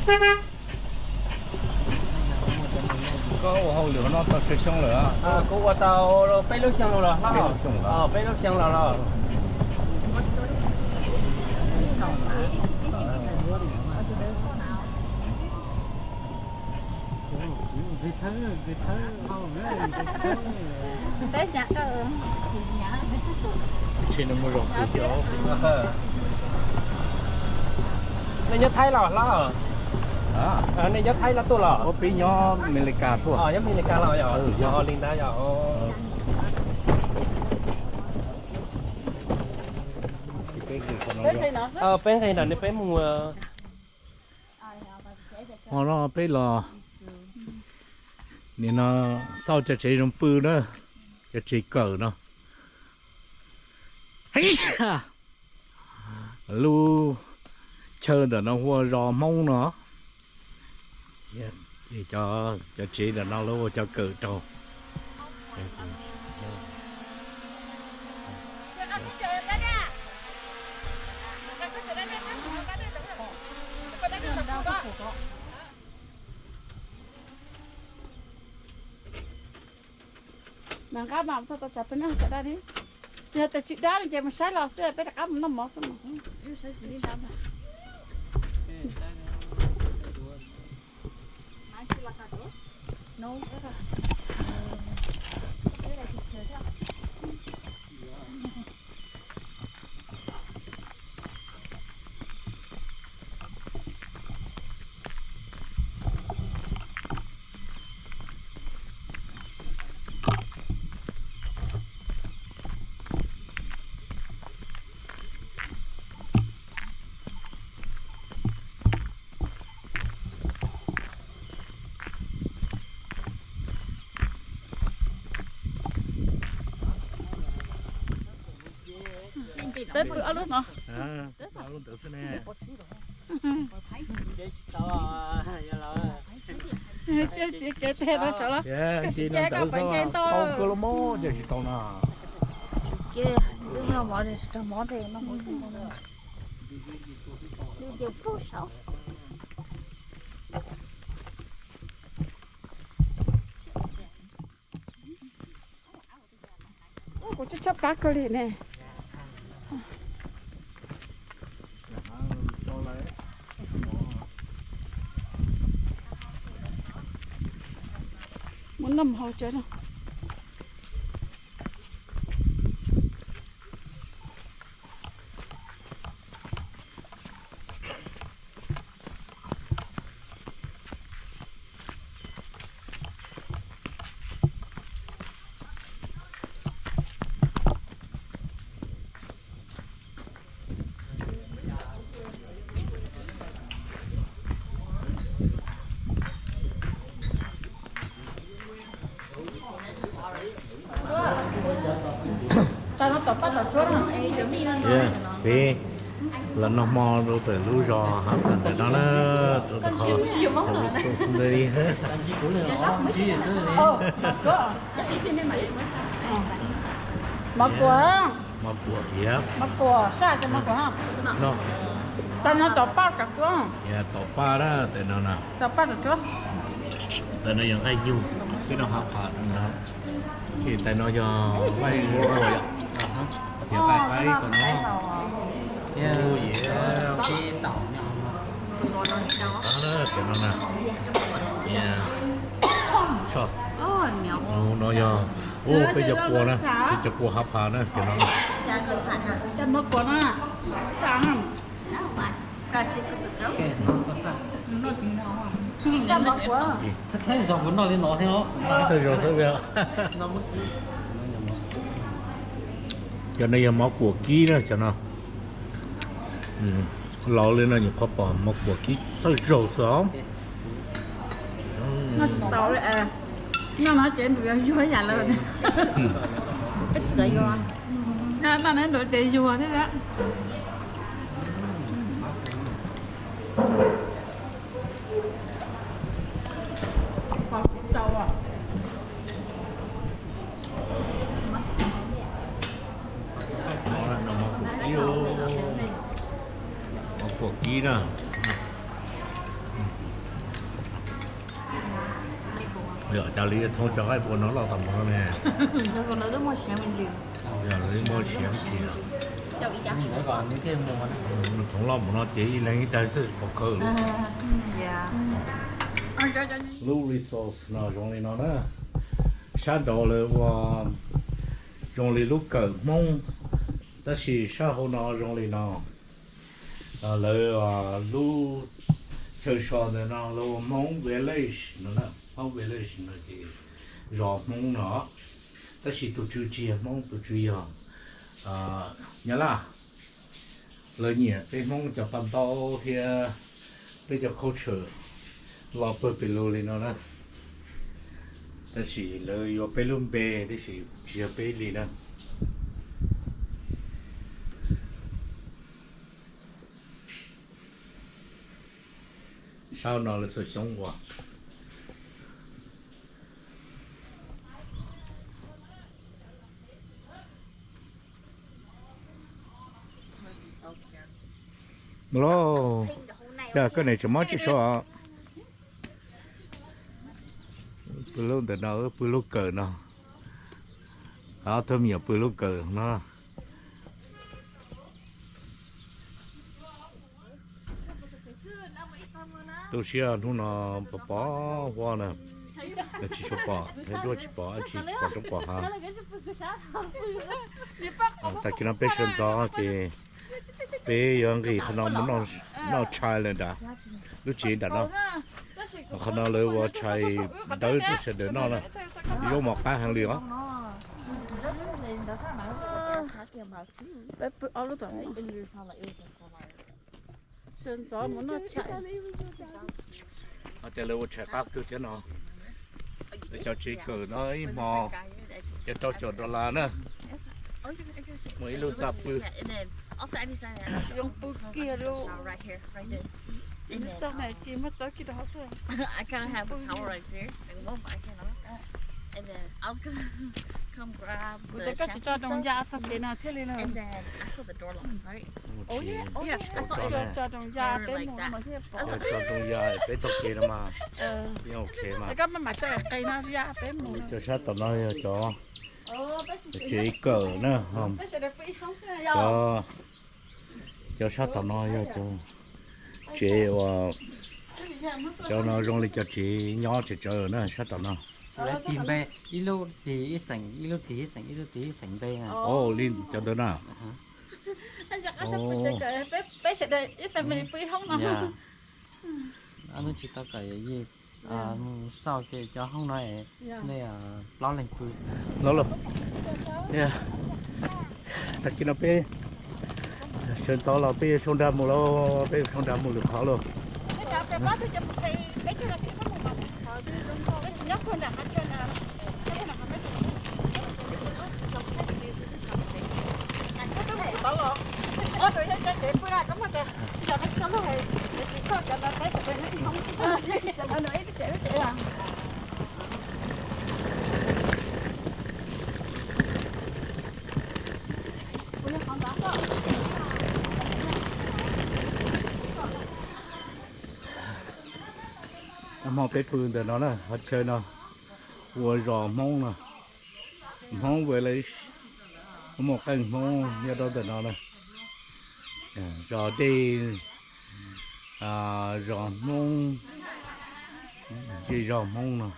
Koj ua hauj lwm no tau tsawg xyoo lawm? Kuv ua tau peb lub xyoo los, peb lub xyoo los los. Nej nyob Thaib los hlob? Nej nyob Thaib los tuaj los? Peb nyob Amelikas tuaj. Nyob Amelikas los yog? Li ntawd yog. Peb nqis no peb mus. Hmo no peb los, nim no xauj cov tsev zoo pw na, cov tsev kawm no. Lub chaw ntawm no hu ua zos Hmoob no. Cov tsev ntawm no lawv ua cov kawm rau. Mas nqa mam txog tau tsam peb noj xav dab li. Yog tias tsis dab no ces mus saib los xwb, peb rov qab mus noj mov xwb mas. Peb pw ob lub no. Tsis kev teg no saud los. Tsis kev kom pab nce ntau. Tsis kev, wb noj mov, mov. Kuv tsis tshaj plab kawg li ne. Muab noj mov hauv tsev no. Peb los noj hmo rau tom lub zos Hav Xas ntawm no na, rau tom qhov xus ntawd li. Mov kuam, mov kuam, mov kuam saj ces mov kuam. Tam no tom paj kav kuab, tom paj na, tam no na, tom paj kav kuab. Tam no yog nqaij nyug, peb noj hav phav no. Tam no yog nqaij ua yom, yog nqaij qaib tam no. Tam no na, no yog, peb cov kua na, peb cov kua hav phav na, tam no. Thawj zaug xwb. Cov no yog mov kuam kib na cov no. Laus li no nyuam qhuav pom mov kuam kib thawj zaug xwb os. Noj tsis tau li, noj no ces nws yuag ib yam lawm. Noj no nws ces yuag thiab. Mov kuam kib na. Yog cas li thoob cov qaib pua no loj tau npaum no ne? Yog li muaj siav me ntsis. Nws thoob loj npaum no ces ib leeg ib daig xwb pom kawg li. Lub resort no zoo li no na. Sab nraud lawv ua zoo li lub kawm Hmoob, tab sis sab hauv no zoo li no. Lawv lub chaw so ntawm no lawv ua Hmoob Village no, Hmoob Village no ces zos Hmoob no, tab sis tus tswv tsis yog Hmoob, tus tswv yog Nyab Laj. Lawv nyiam peb Hmoob cov paj ntaub thiab peb cov culture los pawg pes lug li no na. Tab sis lawv yuav peb lub npe tab sis tsis yog peb li na. Sab no lawv xuas xyoob ua. Mus lauj, cas koj niam tseem mob tsis sua? Pw lub ntawm no, pw lub kawm no. Ob tug me nyuam pw lub kawm no. Tu siab hnub no pos pos huab na, tsis tshua pom, duab tsis pom, tsis pom roob pom hav. Tag kis no peb sawv ntxov ces peb yuav nqis qhov no mus noj tshais lawm nram lub tsev nram no. Qhov no lawv ua tshais dawb rau sawv daws noj na, yuav mos qab heev li os. Ces lawv ua tshais qab kawg thiab no, lawv cov tsev kawm no ib hmo ces rau caum dollar na, muaj ib lub txaj pw. Kuv tias koj tsis tso doos ya txog kev no thiaj li na. Tso doos ya peb mus no thiaj pom. Tso doos ya peb txoj kev no mas, yeej ok mas. Koj maj mam tso qe no ya peb mus. Cov sab tom no yog cov tsev kawm na, cov, cov sab tom no yog cov tsev uas, cov no zoo li cov tsev nyob tsev tsawv na sab tom no. Lawv tis npe, ib lub tis ib xeem, ib lub tis ib xeem, ib lub tis ib xeem npe na. Li cov ntawd na. Peb sawv daws ib family pw ib hoob no. Ob hnub tsis tau kawm yij, mus xauj ces cov hoob no nej plaub leeg pw. Tag kis no peb sawv ntxov los peb yuav sau nra mus lauj, peb yuav sau nra mus lwm qhov lauj. Hmo peb pw ntawm no na, qhov chaw no ua zos Hmoob no, Hmoob Village, muaj qeej Hmoob nyob rau ntawm no na. Zos dej, zos Hmoob, zej zos Hmoob no.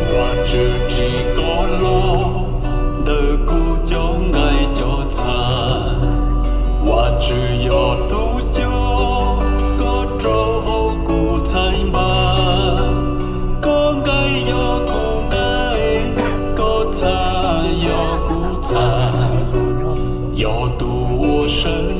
Vajtswv tsim koj los ntawm kuv cov nqaij cov txha. Vajtswv yog tus coj koj rau hauv kuv txhais npab. Koj nqaij yog kuv nqaij, koj txha yog kuv txha. Yog tus uas sawv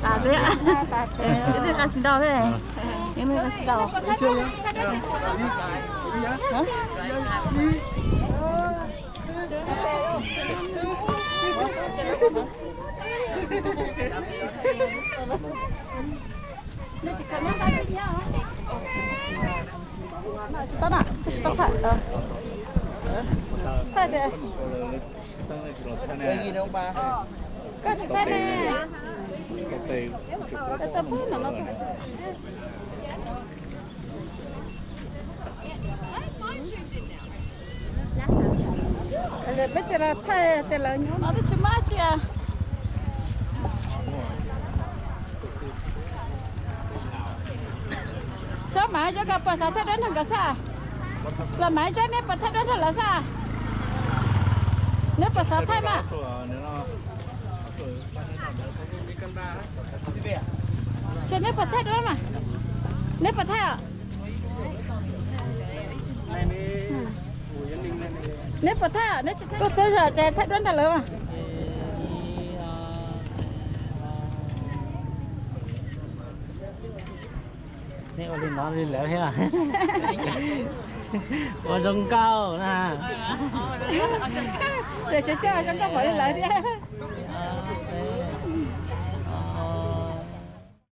Tas thiab, tas thiab, qab tsis ntau thiab, qab tsis ntau. Tsis tau na, tsis tau thaij. Thaij tias koj tsis thaij ne. Tau pub no no. Peb tsis los thaij tias lawv nyob no twb tsis muaj dab tsi. Saib mas ib tsob ko puas xav thaij duab nrog nkawd xwb? Los mas ib tsob neb puas thaij duab nrog lawv xwb? Neb puas xav thaij mas? Ces neb puas thaij duab mas? Neb puas thaij os? Neb puas thaij? Neb tsis thaij, koj txhob zam ces thaij duab nrog lawv mas. Neb ua li no li lawv thiab. Ua zoo nkauj na. Ces tsis txawj zoo nkauj npaum li lawv thiab.